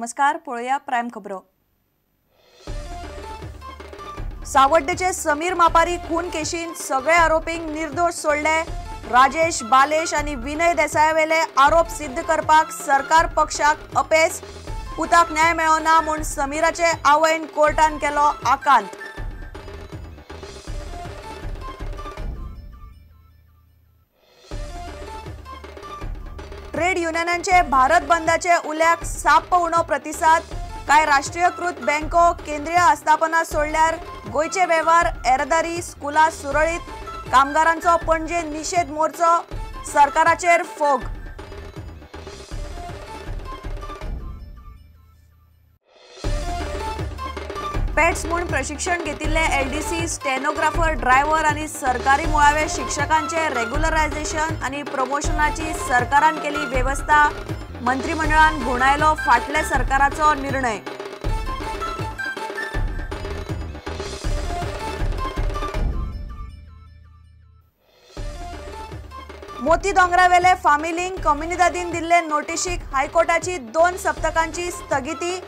नमस्कार, पळोवया प्रायम खबरो। सावड्डेचे समीर मापारी खून केशीन सगळे आरोपींक निर्दोष सोडले। राजेश, बालेश आनी विनय देसायावेले आरोप सिद्ध करपाक सरकार पक्षाक अपेस। पुताक न्याय मेळो ना म्हूण समीराचे आवयन कोर्टान केलो आकांत। ट्रेड युनियनांचे भारत बंदाचे उल्याक साप्प उणो प्रतिसाद। कांय राष्ट्रीयकृत बँको केंद्रीय आस्थापना सोडल्यार गोंयचे वेव्हार, येरादारी, स्कुलां सुरळीत। कामगारांचो पणजे निशेध मोर्चो, सरकाराचेर फोग। पेट्स म्हूण प्रशिक्षण घेतिल्ले एलडीसी, स्टेनोग्राफर, ड्रायव्हर आनी सरकारी मुळावे शिक्षकांचे रेग्युलरायझेशन आनी प्रमोशनाची सरकारान केली वेवस्था। मंत्रिमंडळान घुणायलो फाटल्या सरकाराचो निर्णय। मोती दोंगरावेले फामिलींग कम्युनिदादीन दिल्ले नोटिशीक हायकोर्टाची 2 सप्तकांची स्थगिती।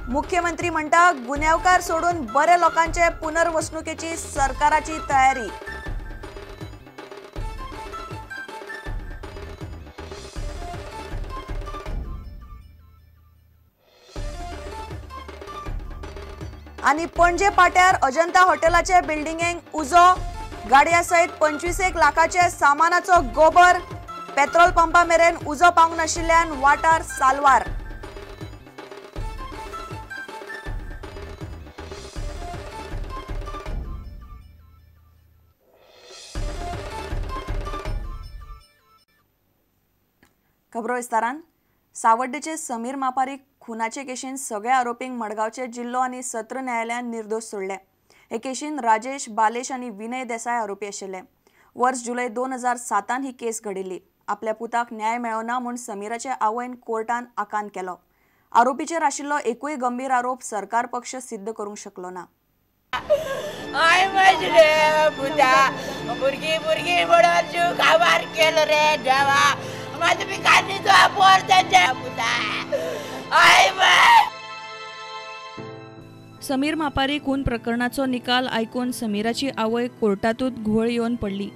मुख्यमंत्री म्हणटा गुन्यांवकार सोडून बरे लोकांचे पुनर्वसणुकेची सरकाराची तयारी। आनी पणजे पाट्यार अजंता हॉटेलाचे बिल्डिंगेक उजो, गाडया सयत 25 लाखाचे सामानाचो गोबर। पेट्रोल पंपा मेरेन उजो पावंक नाशिल्ल्यान वाठार साल्वार। खबरो विस्तारान। सावड्डेचे समीर मापारी खुनाचे केशीन सगळ्या आरोपींक मडगांवचे जिल्लो आनी सत्र न्यायालयान निर्दोष सोडले। हे केशीन राजेश, बालेश आनी विनय देसाय आरोपी आशिल्ले। वर्स जुलय 2007 ही केस घडिल्ली। आपल्या पुताक न्याय मेळो ना म्हूण समीराचे आवयन कोर्टान आकांत केलो। आरोपीचेर आशिल्लो एकूय गंभीर आरोप सरकार पक्ष सिद्ध करूंक शकलो ना। समीर मापारी खून प्रकरणाचो निकाल आयकून समीराची आवय कोर्टातूच घुंवळ येवन पडली।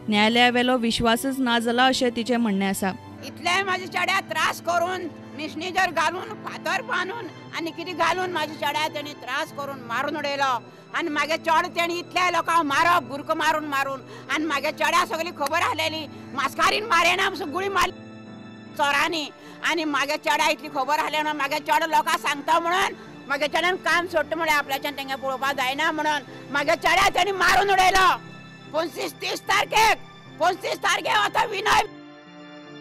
न्यायालयावेलो विश्वासच ना जाला अशें तिचें म्हणणें आसा। इतले म्हाज्या चेड्या त्रास करून, मिशनीजर घालून, फातर बांदून आनी कितें घालून म्हाज्या चेड्या तेणी त्रास करून मारून उडयलो। आनी म्हागे चेडो तेणी इतल्या लोकांक मारप, बुरको मारून मारून, आनी म्हागे चेड्या सगळी खबर आसलेली। मास्कारीन मारेना गुळी मारली चोरांनी, आनी म्हागे चेड्या इतली खबर आसली म्हणून म्हागे चेडो लोकांक सांगता म्हणून म्हागे चेड्यान काम सोडटा म्हळ्यार आपल्याच्यान तेंगे पळोवपाक जायना म्हणून म्हागे चेड्या तेणी मारून उडयलो। 25-30 तारखेक, 25 तारखेक आतां विनय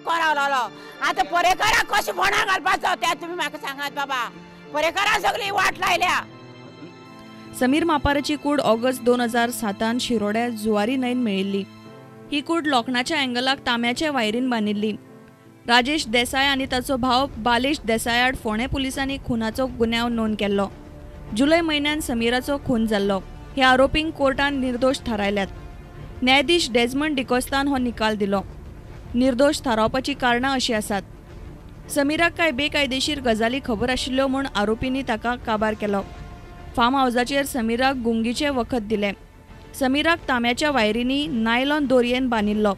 करावलो। आतां पर्येकाराक कशें फोंडा घालपाचो तें तुमी म्हाका सांगात बाबा। पर्येकारां सगळी वाट लायल्या। समीर मापारीची कूड ऑगस्ट 2007 शिरोड्या जुवारी न्हंयेन मेळिल्ली। ही कूड लोखणाच्या अँगलाक तांब्याच्या वायरीन बांदिल्ली। राजेश देसाय आनी ताचो भाव बालेश देसायाड फोंडें पुलिसांनी खुनाचो गुन्यांव नोंद केल्लो। जुलय म्हयन्यान समीराचो खून जाल्लो। ह्या आरोपींक कोर्टान निर्दोष थारायल्यात। न्यायाधीश डेजमंड डिकोस्तान हो निकाल दिलो। निर्दोष थारावपाची कारणां अशीं आसात। समीराक कांय बेकायदेशीर गजाली खबर आशिल्ल्यो म्हूण आरोपींनी ताका काबार केलो। फार्म हावजाचेर समीराक गुंगीचें वखद दिलें। समीराक तांब्याच्या वायरींनी नायलॉन दोरयेन बांदिल्लो।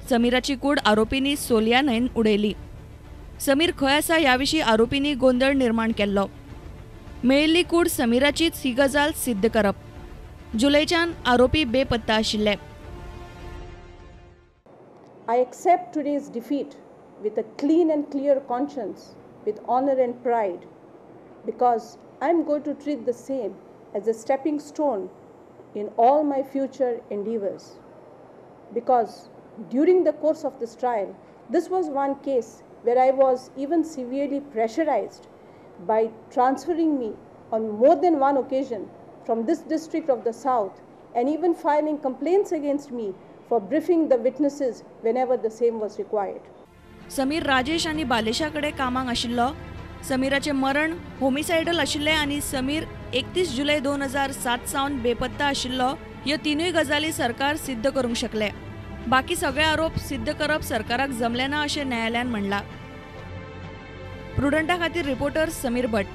समीराची कूड आरोपींनी सोलिया न्हंयेन उडयली। समीर खंय आसा ह्या विशीं आरोपींनी गोंदळ निर्माण केल्लो। मेळिल्ली कूड समीराचीच ही गजाल सिद्ध करप। जुलयच्यान आरोपी बेपत्ता आशिल्ले। I accept today's defeat with a clean and clear conscience, with honor and pride, because I am going to treat the same as a stepping stone in all my future endeavors. Because during the course of this trial, this was one case where I was even severely pressurized by transferring me on more than one occasion from this district of the South and even filing complaints against me for briefing the witnesses whenever the same was required. Sameer Rajesh आनी बालेशा कडेन कामाक आशिल्लो। समीराचें मरण होमिसायडल आशिल्लें आनी समीर 31 जुलय 2007 सावन बेपत्ता आशिल्लो। ह्यो तिनूय गजाली सरकार सिद्ध करूंक शकले। बाकी सगळे आरोप सिद्ध करप सरकाराक जमले ना अशें न्यायालयान म्हणलां। प्रुडंटा खातीर रिपोर्टर समीर भट.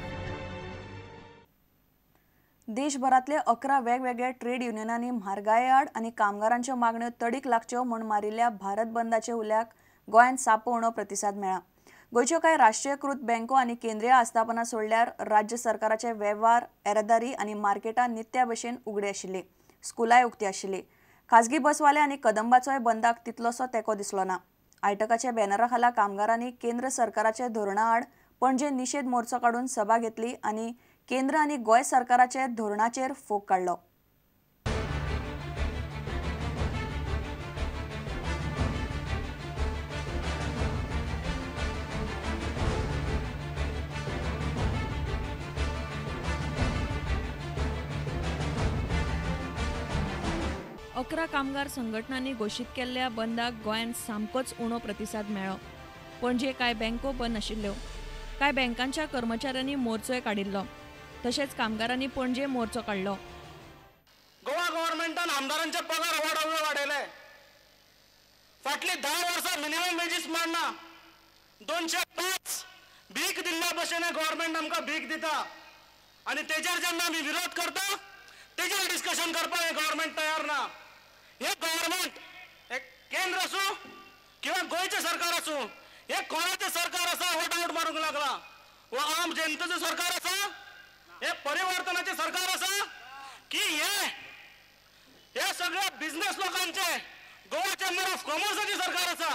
देशभरांतले 11 वेगवेगळ्या ट्रेड युनियनांनी म्हारगाये आड आनी कामगारांच्यो मागण्यो तडीक लागच्यो म्हूण मारिल्ल्या भारत बंदाच्या उल्याक गोंयांत साप्प उणो प्रतिसाद मेळ्ळा. गोंयच्यो कांय राष्ट्रीयकृत बँको आनी केंद्रीय आस्थापनां सोडल्यार राज्य सरकाराचे वेव्हार, येरादारी आनी मार्केटां नित्या भशेन उगडी आशिल्ली. स्कुलांय उक्ती आशिल्ली. खाजगी बसवाले आनी कदंबाचोय बंदाक तितलोसो तेंको दिसलो ना. आयटकाच्या बॅनरा खाला कामगारांनी केंद्र सरकाराच्या धोरणा आड पणजे निशेध मोर्चो काडून सभा घेतली आनी केंद्र आनी गोंय सरकाराच्या धोरणाचेर फोग काडलो. अकरा कामगार संघटनांनी घोशीत केल्ल्या बंदाक गोंयांत सामकोच उणो प्रतिसाद मेळ्ळो. पणजे कांय बँको बंद आशिल्ल्यो. कांय बँकांच्या कर्मचाऱ्यांनी मोर्चोय काडिल्लो. तशेंच कामगारांनी पणजे मोर्चो काडलो. गोवा गव्हर्नमेंटान आमदारांचे पगार वाडोवले वाडयले. फाटली 10 वर्सां मिनिमम वेजीस मांडना. 205 भीक दिल्ल्या भशेन गव्हर्नमेंट आमकां भीक दिता आनी तेजेर जेन्ना आमी विरोध करता तेजेर डिस्कशन करपाक हें गव्हर्नमेंट तयार ना. हे गव्हर्नमेंट हे केंद्र आसूं किंवा गोंयचें सरकार आसूं, हे कोणाचें सरकार आसा हो डावट मारूंक लागला. हो आम जनतेचें सरकार आसा, हे परिवर्तनाचें सरकार आसा की हे हे सगळे बिझनेस लोकांचे गोवा चेंबर ऑफ कॉमर्साचें सरकार आसा.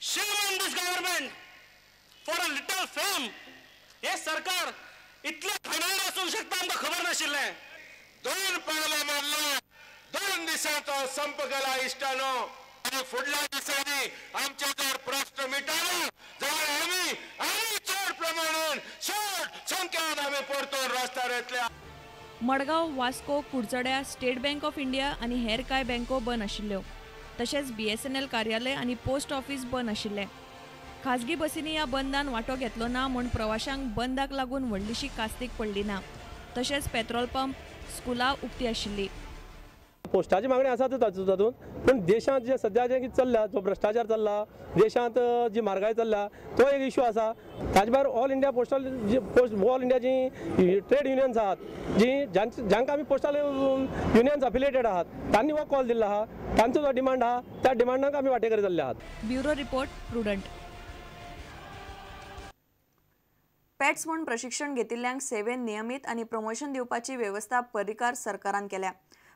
Shame on this government for a little fame. हे सरकार इतलें घाणेरडें आसूंक शकता आमकां खबर नाशिल्लें. 2 पावलां मारला, 2 दिसांचो संप केला इश्टानो. आनी फुडल्या दिसांनी आमचे जर प्रश्न मिटना जाल्यार आमी आनी चड प्रमाणान चड संख्येन आमी परतून रस्त्यार येतले. मडगांव, वास्को, कुडचड्या स्टेट बँक ऑफ इंडिया आनी हेर कांय बँको बंद आशिल्ल्यो. तशेंच BSNL कार्यालय आनी पोस्ट ऑफिस बंद आशिल्लें. खाजगी बसींनी ह्या बंदान वांटो घेतलो ना म्हूण प्रवाशांक बंदाक लागून व्हडलीशी कास्तीक पडली ना. तशेंच पेट्रोल पंप, स्कुलां उक्ती आशिल्ली. पोस्टाची मागणी आसा तातूंत, पूण देशांत जे सद्या जें कितें चल्ला, जो भ्रश्टाचार चल्ला देशांत, जी म्हारगाय चल्ला, तो एक इशू आसा. ताजे भायर ऑल इंडिया पोस्टल जी पोस्ट ऑल इंडिया जी ट्रेड युनियन्स आहात, जी जांकां आमी पोस्टल युनियन्स अफिलिएटेड आहात, तांणी हो कॉल दिल्लो आहा. तांचो जो डिमांड आहा त्या डिमांडाक आमी वाटेकार जाल्ले आहात. Bureau report, Prudent. Pets म्हूण प्रशिक्षण घेतिल्ल्यांक सेवेन नियमीत आनी प्रमोशन दिवपाची वेवस्था पर्रीकार सरकारान केल्या.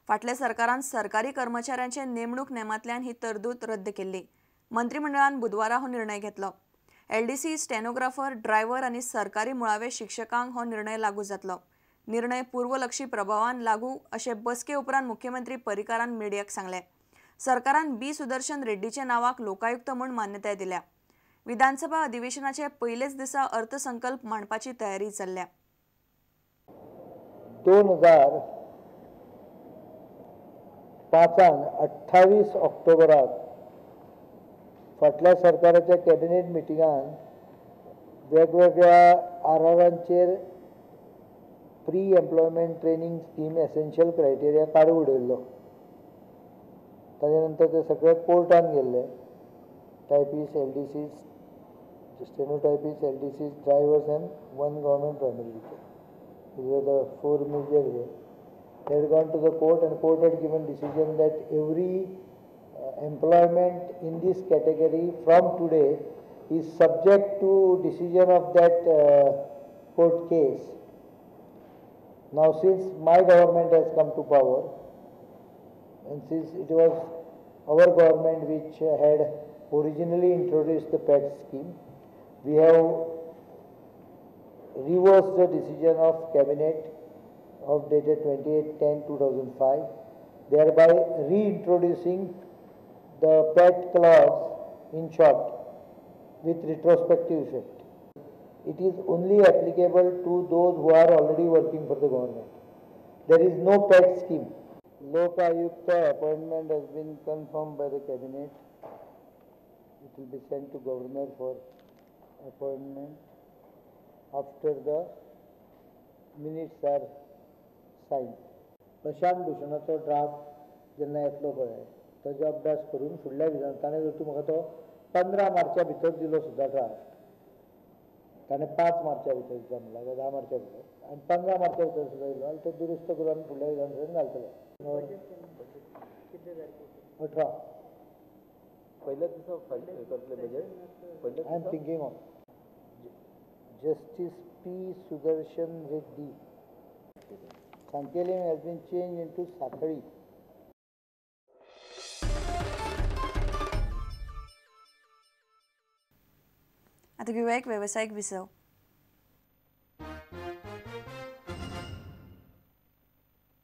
फाटल्या सरकारान सरकारी कर्मचाऱ्यांचे नेमणूक नेमांतल्यान ही तरतूद रद्द केल्ली. मंत्रिमंडळान बुधवारा हो निर्णय घेतलो. LDC, stenographer, driver आनी सरकारी मुळावे शिक्षकांक हो निर्णय लागू जातलो. निर्णय पूर्वलक्षी प्रभावान लागू अशें बसके उपरांत मुख्यमंत्री पर्रीकारान मिडियाक सांगलें. सरकारान बी सुदर्शन रेड्डीच्या नांवाक लोकायुक्त म्हूण मान्यताय दिल्या. विधानसभा अधिवेशनाचे पयलेच दिसा अर्थसंकल्प मांडपाची तयारी चल्ल्या. 2005 28 ऑक्टोबराक फाटल्या सरकाराच्या कॅबिनेट मिटिंगान वेगवेगळ्या आर-आरांचेर pre employment training scheme essential criteria काडून उडयल्लो. ताजे नंतर ते सगळे कोर्टान गेल्ले. Typist, LDCs, stenotypist, LDCs, drivers and 1 government primary teacher. These were the 4 major. They had gone to the court and court had given decision that every employment in this category from today is subject to decision of that court case. Now since my government has come to power and since it was our government which had originally introduced the PET scheme, we have reversed the decision of cabinet of dated 28/10/2005, thereby reintroducing the PET clause in short with retrospective effect. It is only applicable to those who are already working for the government. There is no PET scheme. Lokayukta appointment has been confirmed by the cabinet. It will be sent to governor for appointment after the minutes are signed. Prashant भूषणाचो draft जेन्ना येतलो पळय ताजो अभ्यास करून फुडल्या विधान ताणें जर तूं म्हाका तो 15 मार्चा भितर दिलो सुद्दां ड्राफ्ट, ताणें 5 मार्चा भितर दिता म्हणलां काय 10 मार्चा भितर आनी 15 मार्चा भितर सुद्दां दिलो आनी ते दुरुस्त करून आमी फुडल्या विधानसभेन घालतले. 18 पहिल्याच दिसा फायल करतले budget. I am thinking of Justice P Sudarshan Reddy. Sanquelim has been change into Sanquelim. आता घेऊया एक वेवसायीक विसव.